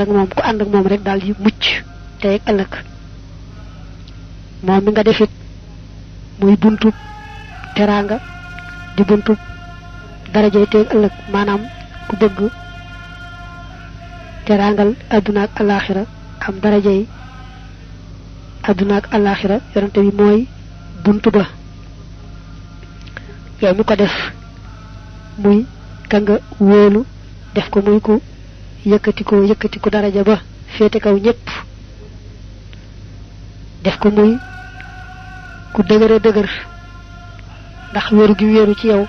ak mom ku and ak mom rek dal di mucc tay ak ëlëk mom mi nga defit muy buntu teranga di buntu darajay tay ak ëlëk manam ku bëgg terangal aduna ak alakhirah am darajay aduna ak alakhirah yonante bi moy buntu ba yow mi ko def muy ka nga wolu def ko muy ko yëkëti ko daraja ba fété kaw ñëpp def ko muy ku dëgëre dëgër ndax wëru gi wëru ci yow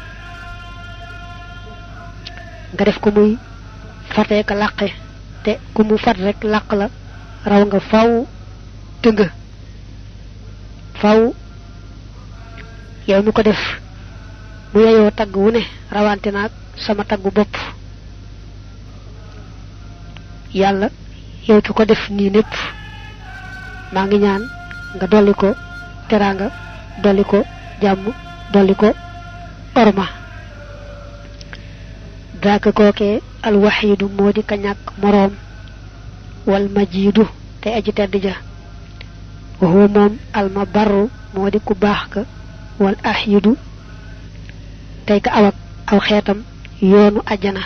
nga def ko muy faté ka laqé té ku mu fat rek laq la raw nga faaw teung faaw yow mi ko def bu yayo tag wu ne rawante nak sama taggu bop yalla yow ci ko def ni nepp ma ngi ñaan nga dolli ko teranga dolli ko jamm dolli ko orma daka koke al wahid modi ka ñak morom wal majidu te aji tedd ja wa huwa mom al mabarru modi ku bax ka wal ahidu tay ka awak aw xetam yoonu aljana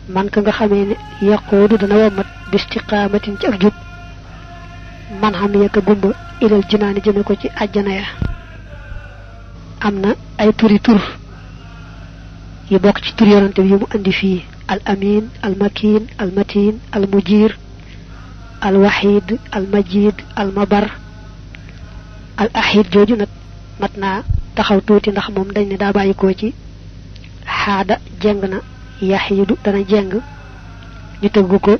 man ka nga xamé ne yaqudu dana wamat bistiqamatin ci ak jub man xam ya ka gumba ilal jinaani jëme ko ci aljana ya amna ay turi tur yi bok ci tur yonante bi mu andi fi al amin al makin al matin al mujir al wahid al majid al mabar al ahid joju nak matna taxaw tuuti ndax mom dañ ne da bayiko ci hada jeng na yahidu dana jeng ñu teggu ko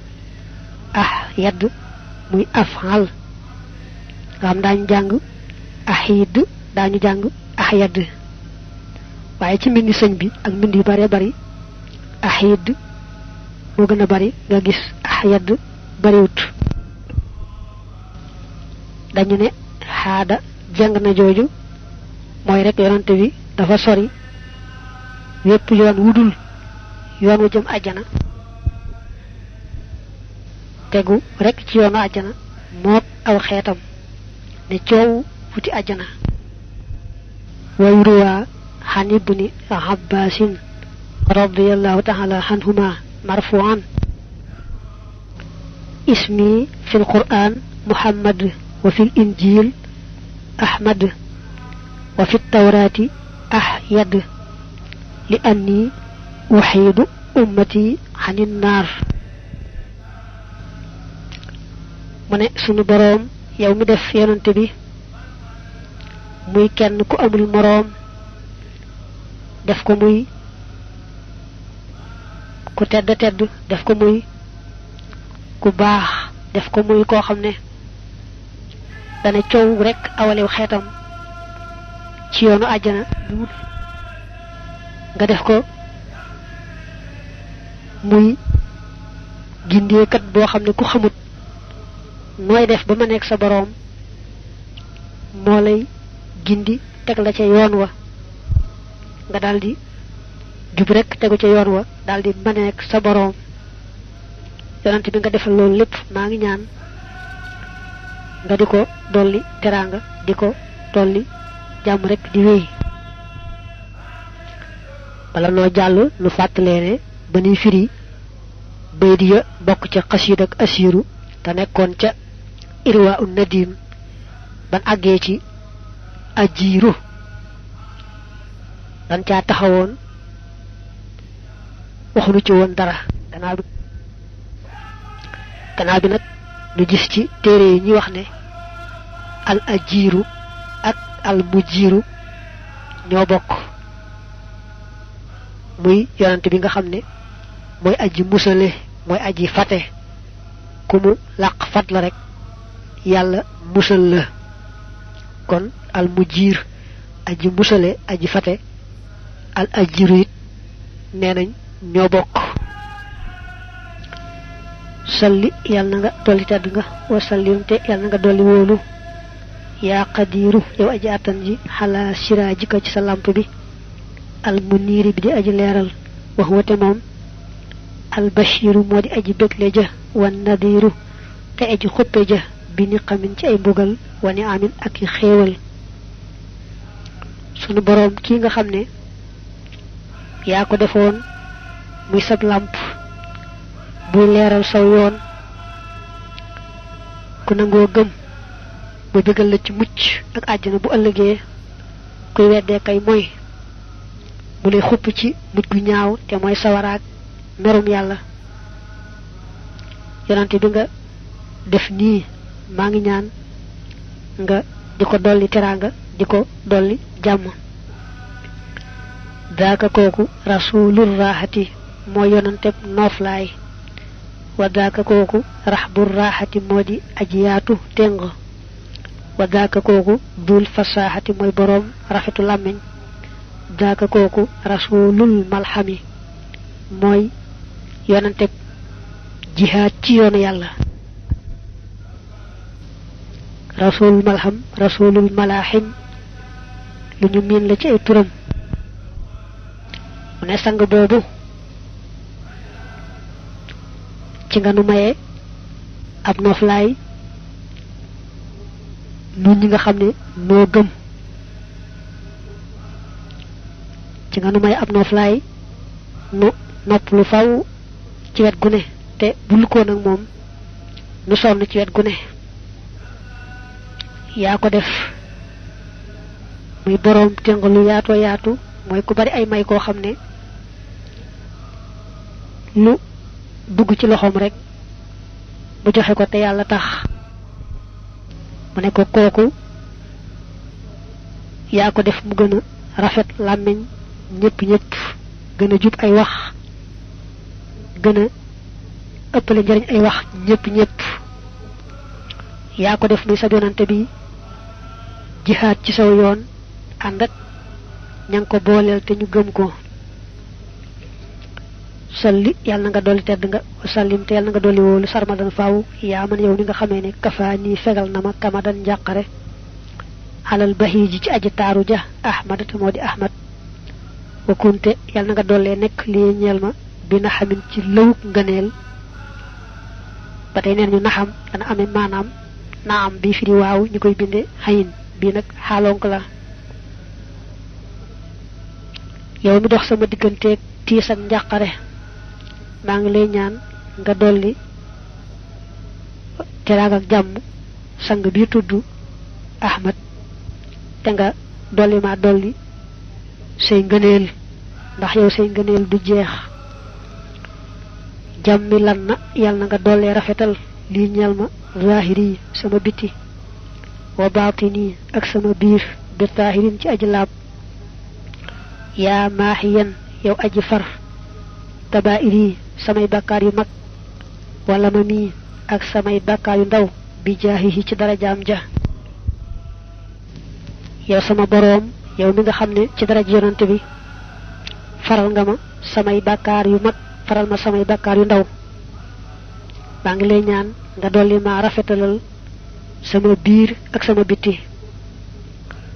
yad muy afal gam dañ jang ahid dañu jang yad waye ci mbindi señ bi ak mbindi yu bari bari ahid mo gëna bari nga gis yad bari wut dañu ne hada jeng na joju moy rek yonante bi dafa sori yépp yoon wudul yoon wu jëm aljana tegu rek ci yoonu aljana mok aw xeetam ne ciow futi aljana wayruwa hanibni abbasin radiyallahu ta'ala anhuma marfu'an ismi fil qur'an muhammad wa fil injil ahmad وفي التوراة أحيد لأني أحيد أمتي عن النار من سنو بروم يوم دف يونت بي موي كين كو امول مروم def ko muy ku tedd tedd def ko muy ku baax def ko muy koo xam ne dana coow rek awalew xeetam ci yoonu àjjana nga def ko muy gindeekat boo xam ne ku xamut nooy def ba ma nekk sa boroom moo lay gindi teg la ca yoon wa nga daldi jub rek tegu ca yoon wa daldi ma nekk sa boroom yonent bi nga defal loolu lépp maa ngi ñaan nga di ko dolli teranga di ko dolli jàmm rek di wéy bala noo jàll nu fàttalee ba nuy firi baydi ya bokk ca xasiid ak asiiru te nekkoon ca irwa un nadim ban àggee ci ajiiru dan caa taxawoon waxunu ci woon dara gannaaw bi nag nu gis ci téere yi ñuy wax ne al ajiiru ak al mujiiru ñoo bokk muy yonent bi nga xam ne mooy aji musale mooy aji fate ku mu làq fat la rek yàlla musal la kon al mujiir aji musale aji fate al ajiru it nee nañ ñoo bokk salli yàlla nga dolli tedd nga wa sallim te yàlla nga dolli wóolu yaa qadiru yow aji attan ji xalaa siraajika ci sa lamp bi al muniri bi di aji leeral wax wate moom al bashiru modi aji bekle ja wan nadiru te aji xuppe ja bi niqamin ci ay mbugal wani amin ak xéewal sunu borom ki nga xamne ya ko defoon muy sab lamp bu leral saw yoon ku nango gëm bu bëggal la ci mucc ak aljana bu ëllëgé kuy wédé kay moy bu lay xupp ci mujj gu ñaaw te moy sawaraak merum yalla yonante bi nga def ni ma ngi ñaan nga diko dolli teranga diko dolli jamm daaka koku rasulur rahati mo yonante noflay wa daaka koku rahbur rahati modi ajiyatu teng wa daaka koku dul fasahati moy borom rafetu lamiñ daaka koku rasulul malhami moy yonante jihad ci yoonu yalla rasul malham rasulul malahim lu ñu min la ci ay turam mu ne sang bobu ci nga nu maye ab noflay ñu ñi nga xamne no gëm ci nga nu maye ab noflay nu nopp lu faw ci wet gune te bul ko nak mom nu sonn ci wet gune ya ko def muy borom tengalu yaato yaatu moy ku bari ay may ko xamne lu dugg ci loxom rek bu joxe ko te yalla tax mu ne ko koku ya ko def mu gëna rafet lamiñ ñepp gëna jup ay wax gëna ëppale njariñ ay wax ñepp ya ko def muy sa yonante bi jihad ci saw yoon andak ñang ko bolel te ñu gëm ko salli yalla nga doli tedd nga sallim te yalla nga doli wolu sarmadan faaw ya man yow ni nga xamé ne kafani fegal nama kamadan jaqare halal bahiji ci aji taru ja ahmad te modi ahmad wa kunte yalla nga dolé nek li ñeel ma bi na xamin ci lewuk ngeenel batay neen ñu naxam dana amé manam naam bi firi waaw ñukoy bindé hayin bi nak halonk la yow mi dox sama digënté tiis ak njaqare ma ngi lay ñaan nga dolli teraga ak jamm sang bi tuddu ahmad te nga dolli ma dolli sey ngeenel ndax yow sey ngeenel du jeex jammi lan na yalla nga dolli rafetal li ñal ma zahiri sama biti wa batini ak sama biir bi tahirin ci aji lab ya mahiyan yow aji far tabairi samay bakkar yu mag wala mami ak samay bakkar yu ndaw bi jahihi ci darajaam ja yow sama borom yow mi nga xamne ci dara yonante bi faral nga ma samay bakkar yu mag faral ma samay bakkar yu ndaw ba ngi lay ñaan nga dolli ma rafetalal sama biir ak sama biti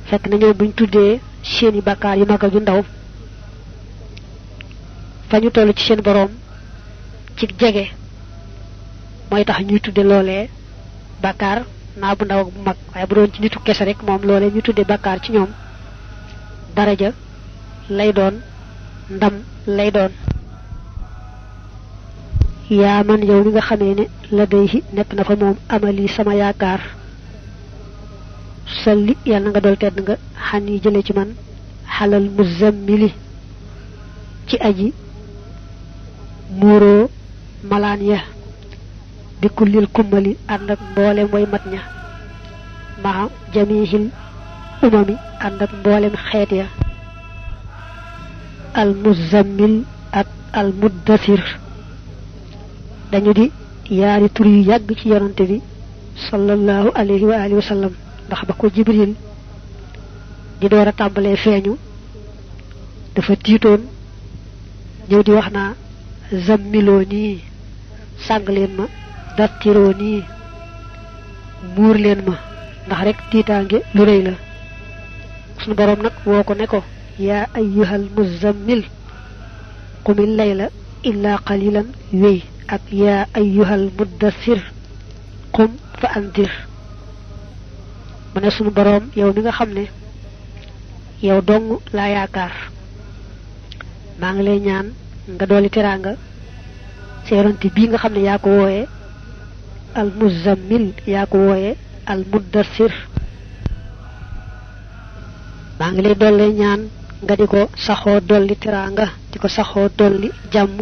fekk na ñoo buñ tuddé seeni bakkar yu mag ak yu ndaw fañu tollu ci seen borom ci jégué moy tax ñuy tuddé lolé bakkar na bu ndaw ak bu mag waye bu doon ci nitu kess rek mom lolé ñu tuddé bakkar ci ñoom daraja lay doon ndam lay doon ya man yow mi nga xamé ne la day nek na fa mom amali sama yaakar salli yalla nga dol tedd nga xani jëlé ci man halal muzammili ci aji muro malania bi kullil kumali andak mbolem way matnya ma jamihil umami andak mbolem xeet ya al muzammil ak al muddathir dañu di yaari tur yu yàgg ci yonante bi sallallahu alayhi wa alihi wa sallam ndax ba ko jibril di doora tàmbalee feeñu dafa tiitoon ñëw di wax naa zammiloo nii sàng leen ma dattiroo nii muur leen ma ndax rek tiitaange lu rëy la sunu borom nag woo ko ne ko yaa ayyuhal muzammil qumil layla illa qalilan wéy ak yaa ayyuhal muddathir qum fa andir mu ne sunu boroom yow mi nga xam ne yow dong laa yaakaar maa ngi lay ñaan nga dooli teraanga sa yonante bii nga xam ne yaa ko wooyee al muzammil yaa ko wooyee al muddathir maa ngi lay dollee ñaan nga di ko saxoo dolli teraanga di ko saxoo dolli jàmm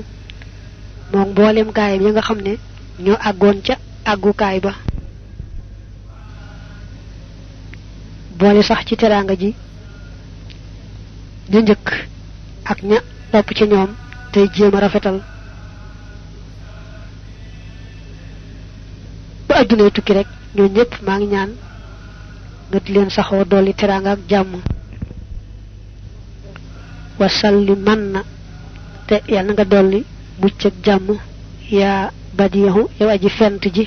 moom mboolem gaayam yi nga xam ne ñoo àggoon ca àggukaay ba boole sax ci teraanga ji ñu njëkk ak ña topp ci ñoom tey jéem a rafetal ba addunay tukki rek ñoo ñëpp maa ngi ñaan nga di leen saxoo dolli teraanga ak jàmm wasalli man na te yàlla nga dolli mucc ak jàmm yaa badiyahu yow aji fent ji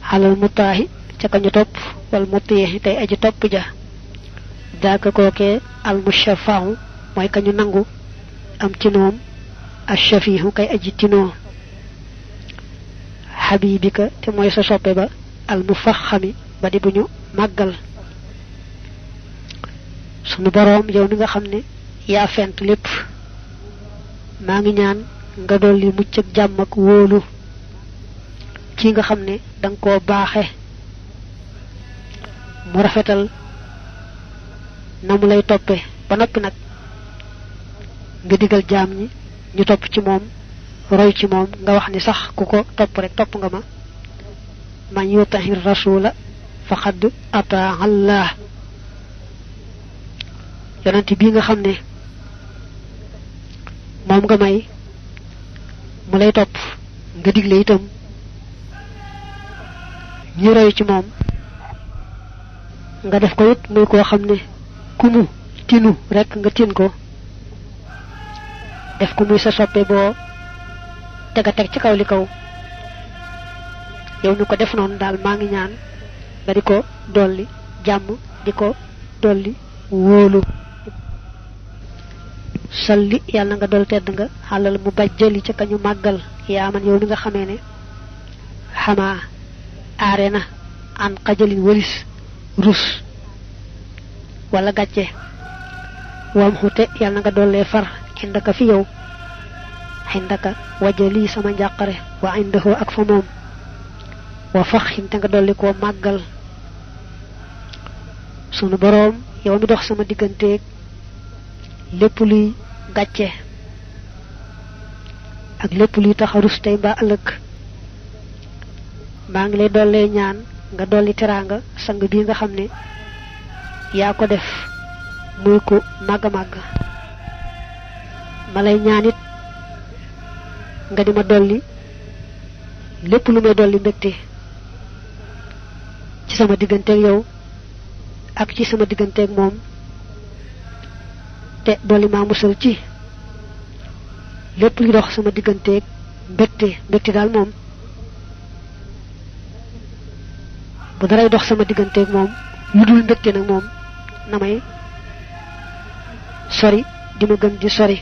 xalal mutaahi ca kañu topp wal mutiyehi tey aji topp ja daaka kookee al mushafaahu mooy kañu nangu am tinoom ashafihu kay aji tinoo xabibika te mooy sa soppe ba al mufaxami ba di bu ñu màggal sunu boroom yow mi nga xam ne yaa fent lépp maa ngi ñaan nga dolli mucc ak jàmm ak wóolu ci nga xam ne danga koo baaxe mu rafetal na mu lay toppe ba noppi nag nga digal jaam ñi ñu topp ci moom roy ci moom nga wax ni sax ku ko topp rek topp nga ma man yutahir rasula faqad ataa Allah yonent bii nga xam ne moom nga may mu lay topp nga digle itam ñu roy ci moom nga def ko it muy koo xam ne ku mu tinu rek nga tin ko def ko muy sa soppe boo tega teg ci kaw li kaw yow ñu ko def noonu daal maa ngi ñaan nga di ko dolli jàmm di ko dolli wóolu salli yàlla nga dol tedd nga xalal mu bajjali ca kañu màggal yaa man yow mi nga xamee ne xamaa aare na an xajalin walis rus wala gàcce wam xute yàlla nga dollee far indaka fi yow indaka wajali sama njàqare wa indahu ak fa moom wa faxin te nga dolli koo màggal sunu boroom yow mi dox sama digganteeg lépp luy gàcce ak lépp luy taxarus tey mbaa ëllëg maa ngi lay dollee ñaan nga dolli teraanga sang bii nga xam ne yaa ko def muy ko màgg a màgg ma lay ñaan it nga di ma dolli lépp lu may dolli mbégte ci sama digganteeg yow ak ci sama digganteeg moom te dolli maa musal ci lépp lu dox sama digganteeg mbégte daal moom bu daray dox sama digganteeg moom lu dul mbégte nag moom na may sori di ma gën di sori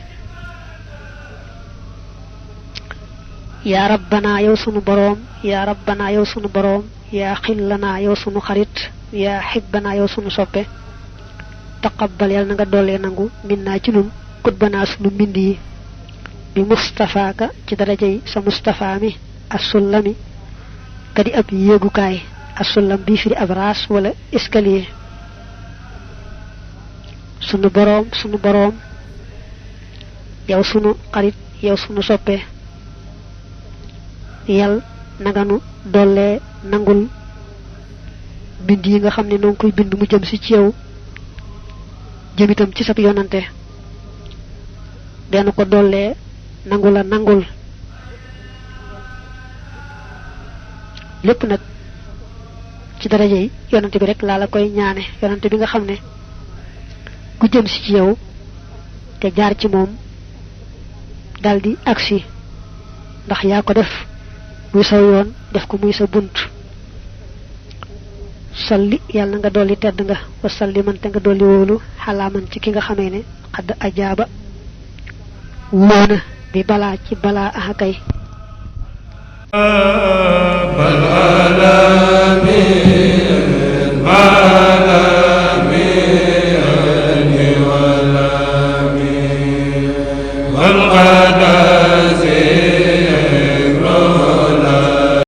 yaa rabbana yow sunu boroom yaa rabbana yow sunu boroom yaa xillana yow sunu xarit yaa xibbana yow sunu soppe taqabbal yàlla na nga dollee nangu min naa ci nun kutbanaa sunu mbind yi bi mustafaaka ci darajay sa mustafa mi assullami kadi ab yéegukaay asullam bii firi ab raas wala escalier sunu boroom yow sunu xarit yow sunu soppe yal nanga nu dollee nangul bind yi nga xam ne noo ngi koy bind mu jëm si ci yow jëm itam ci sab yonante den ko dollee nangul lépp nag ci daraja yi yonante bi rek laa la koy ñaane yonante bi nga xam ne ku jëm si ci yow te jaar ci moom daldi agsi ndax yaa ko def muy saw yoon def ko muy sa bunt salli yàlla nga dolli tedd nga wa salli man te nga dolli wóolu xalaaman ci ki nga xamee ne xadd ajaaba wóona bi balaa ci balaa axakay